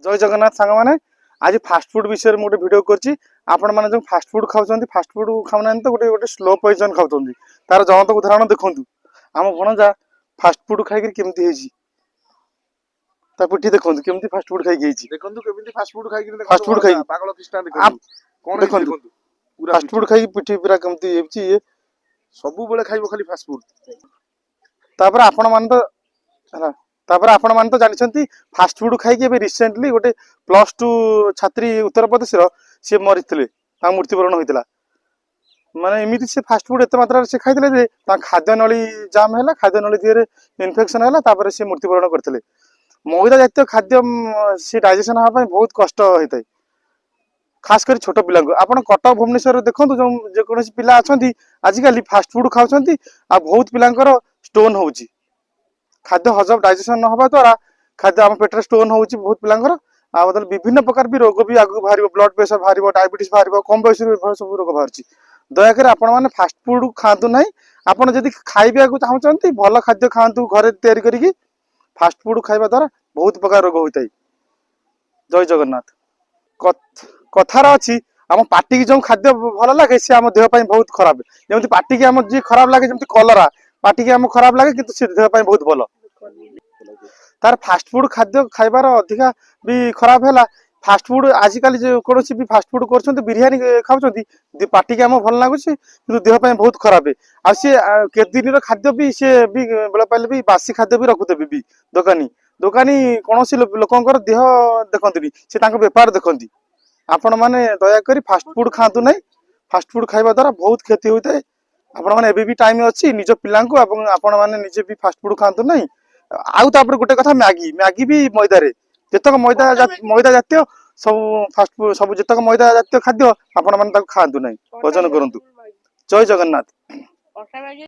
ଜୟ ଜଗନ୍ନାଥ ସାଙ୍ଗମାନେ। ଆଜି ଫାଷ୍ଟଫୁଡ୍ ବିଷୟରେ ମୁଁ ଗୋଟେ ଭିଡ଼ିଓ କରିଛି। ଆପଣମାନେ ଯେଉଁ ଫାଷ୍ଟଫୁଡ୍ ଖାଉଛନ୍ତି, ଫାଷ୍ଟଫୁଡ୍ ଖାଉନାହାନ୍ତି ତ ଗୋଟେ ଗୋଟେ ସ୍ଲୋ ପଏଜନ୍ ଖାଉଛନ୍ତି। ତାର ଜଳନ୍ତ ଉଦାହରଣ ଦେଖନ୍ତୁ। ଆମ ଭଣଜା ଫାଷ୍ଟଫୁଡ୍ ଖାଇକିରି କେମିତି ହେଇଛି, ତା ପିଠି ଦେଖନ୍ତୁ, କେମିତି ଫାଷ୍ଟଫୁଡ୍ ଖାଇକି ହେଇଛି। ଦେଖନ୍ତୁ, କେମିତି ଫାଷ୍ଟଫୁଡ ଖାଇକିରି ଦେଖନ୍ତୁ। Fast food ଖାଇକି। ପାଗଳ ଖ୍ରୀଷ୍ଟାନ, ଦେଖନ୍ତୁ କଣ ହେଇଛି। ଦେଖନ୍ତୁ। ଦେଖନ୍ତୁ ପୁରା। ଫାଷ୍ଟଫୁଡ୍ ଖାଇକି ପିଠି ପୁରା କେମିତି ହେଇଛି ଇଏ। ସବୁବେଳେ ଖାଇବ ଖାଲି ଫାଷ୍ଟଫୁଡ। ତାପରେ ଆପଣମାନେ ତ ହେଲା, ତାପରେ ଆପଣମାନେ ତ ଜାଣିଛନ୍ତି, ଫାଷ୍ଟଫୁଡ୍ ଖାଇକି ଏବେ ରିସେଣ୍ଟଲି ଗୋଟେ +2 ଛାତ୍ରୀ ଉତ୍ତରପ୍ରଦେଶର, ସିଏ ମରିଥିଲେ, ତାଙ୍କ ମୃତ୍ୟୁବରଣ ହୋଇଥିଲା। ମାନେ ଏମିତି ସେ ଫାଷ୍ଟଫୁଡ୍ ଏତେ ମାତ୍ରାରେ ସେ ଖାଇଥିଲେ ଯେ ତାଙ୍କ ଖାଦ୍ୟ ନଳୀ ଜାମ୍ ହେଲା, ଖାଦ୍ୟ ନଳୀ ଦେହରେ ଇନଫେକ୍ସନ ହେଲା, ତାପରେ ସେ ମୃତ୍ୟୁବରଣ କରିଥିଲେ। ମଇଦା ଜାତୀୟ ଖାଦ୍ୟ ସେ ଡାଇଜେସନ ହେବା ପାଇଁ ବହୁତ କଷ୍ଟ ହୋଇଥାଏ, ଖାସ କରି ଛୋଟ ପିଲାଙ୍କୁ। ଆପଣ କଟକ, ଭୁବନେଶ୍ୱରରେ ଦେଖନ୍ତୁ, ଯେଉଁ ଯେକୌଣସି ପିଲା ଅଛନ୍ତି, ଆଜିକାଲି ଫାଷ୍ଟଫୁଡ୍ ଖାଉଛନ୍ତି ଆଉ ବହୁତ ପିଲାଙ୍କର ଷ୍ଟୋନ୍ ହେଉଛି। ଖାଦ୍ୟ ହଜମ, ଡାଇଜେସନ ନ ହେବା ଦ୍ୱାରା ଖାଦ୍ୟ ଆମ ପେଟରେ ଷ୍ଟୋନ୍ ହେଉଛି ବହୁତ ପିଲାଙ୍କର। ଆଉ ତାହେଲେ ବିଭିନ୍ନ ପ୍ରକାର ବି ରୋଗ ବି ଆଗକୁ ବାହାରିବ, ବ୍ଲଡ ପ୍ରେସର ବାହାରିବ, ଡାଇବେଟିସ୍ ବାହାରିବ। କମ ବୟସରୁ ଏଭଳି ସବୁ ରୋଗ ବାହାରୁଛି। ଦୟାକରି ଆପଣମାନେ ଫାଷ୍ଟଫୁଡ୍ ଖାଆନ୍ତୁ ନାହିଁ। ଆପଣ ଯଦି ଖାଇବାକୁ ଚାହୁଁଛନ୍ତି, ଭଲ ଖାଦ୍ୟ ଖାଆନ୍ତୁ ଘରେ ତିଆରି କରିକି। ଫାଷ୍ଟଫୁଡ୍ ଖାଇବା ଦ୍ୱାରା ବହୁତ ପ୍ରକାର ରୋଗ ହୋଇଥାଏ। ଜୟ ଜଗନ୍ନାଥ। କଥାର ଅଛି, ଆମ ପାଟିକି ଯେଉଁ ଖାଦ୍ୟ ଭଲ ଲାଗେ, ସେ ଆମ ଦେହ ପାଇଁ ବହୁତ ଖରାପ। ଯେମିତି ପାଟିକି ଆମ ଯିଏ ଖରାପ ଲାଗେ, ଯେମିତି କଲରା ପାଟିକି ଆମ ଖରାପ ଲାଗେ, କିନ୍ତୁ ସେ ଦେହ ପାଇଁ ବହୁତ ଭଲ। ତାର ଫାଷ୍ଟଫୁଡ୍ ଖାଦ୍ୟ ଖାଇବାର ଅଧିକା ବି ଖରାପ ହେଲା। ଫାଷ୍ଟଫୁଡ୍ ଆଜିକାଲି ଯେ କୌଣସି ବି ଫାଷ୍ଟଫୁଡ୍ କରୁଛନ୍ତି, ବିରିୟାନୀ ଖାଉଛନ୍ତି, ପାଟିକି ଆମ ଭଲ ଲାଗୁଛି, କିନ୍ତୁ ଦେହ ପାଇଁ ବହୁତ ଖରାପ। ଆଉ ସିଏ କେତେ ଦିନର ଖାଦ୍ୟ ବି ସିଏ ବି ବେଳ ପାଇଲେ ବି ବାସି ଖାଦ୍ୟ ବି ରଖୁଥିବେ ବି ଦୋକାନୀ। ଦୋକାନୀ କୌଣସି ଲୋକଙ୍କର ଦେହ ଦେଖନ୍ତିନି, ସେ ତାଙ୍କ ବେପାର ଦେଖନ୍ତି। ଆପଣମାନେ ଦୟାକରି ଫାଷ୍ଟଫୁଡ୍ ଖାଆନ୍ତୁ ନାହିଁ। ଫାଷ୍ଟଫୁଡ୍ ଖାଇବା ଦ୍ୱାରା ବହୁତ କ୍ଷତି ହୋଇଥାଏ। ଆପଣମାନେ ଏବେ ବି ଟାଇମ୍ ଅଛି, ନିଜ ପିଲାଙ୍କୁ ଏବଂ ଆପଣମାନେ ନିଜେ ବି ଫାଷ୍ଟଫୁଡ୍ ଖାଆନ୍ତୁ ନାହିଁ। ଆଉ ତାପରେ ଗୋଟେ କଥା, ମ୍ୟାଗି। ମ୍ୟାଗି ବି ମଇଦାରେ। ଯେତକ ମଇଦା ଜାତୀୟ ସବୁ ଫାଷ୍ଟଫୁଡ୍ ସବୁ, ଯେତକ ମଇଦା ଜାତୀୟ ଖାଦ୍ୟ, ଆପଣମାନେ ତାକୁ ଖାଆନ୍ତୁ ନାହିଁ, ଭୋଜନ କରନ୍ତୁ। ଜୟ ଜଗନ୍ନାଥ। ଅଟା ମ୍ୟାଗି।